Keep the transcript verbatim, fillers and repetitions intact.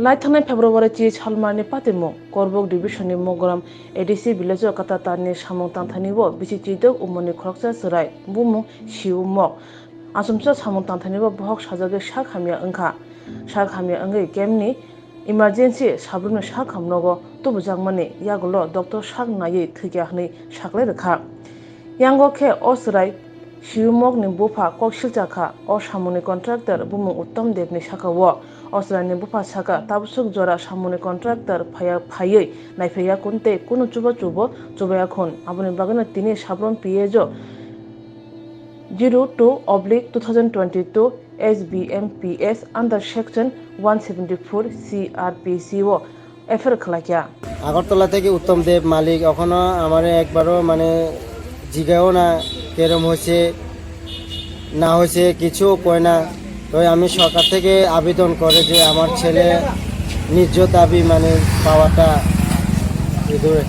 Lai thangnai February chi salmarni patimung, Korbuk Division ni Mogoram A D C village o kata tarni samung tangthani o bisi chidok umorni khoroksa chwrai bumung Siu Mok. Asumsa samung tangthani o bohok sajagwi sak hamya wngkha. Sak hamya wngwi camp ni emergency sabrumni sak hamnogo tubujakmani yagulo doctor sak naiwi thwikya hwnwi saklai rwkha. Yango khe o chwrai Siumokni bupha kok silcha kha. O samungni contractor bumung Uttom Debni saka o. O chwraini bupha saka, tabswk jora samungni contractor phaiya, phaiwi naiphaiya kun tei kunu chuba chubo chubaya khun. Aboni bagwino tini sabrum P S O zero two oblique two thousand twenty-two S B M P S under section one seventy-four C R P C o F I R khlaikha. Agartala থেকে উত্তম দেব মালিক, এখনো আমারে একবারও মানে জিগাও না, কেরম হয়েছে না হয়েছে, কিছু কয় না। তো আমি সরকার থেকে আবেদন করে যে আমার ছেলে ন্যায্য দাবি মানে পাওয়াটা ইঁদুরে।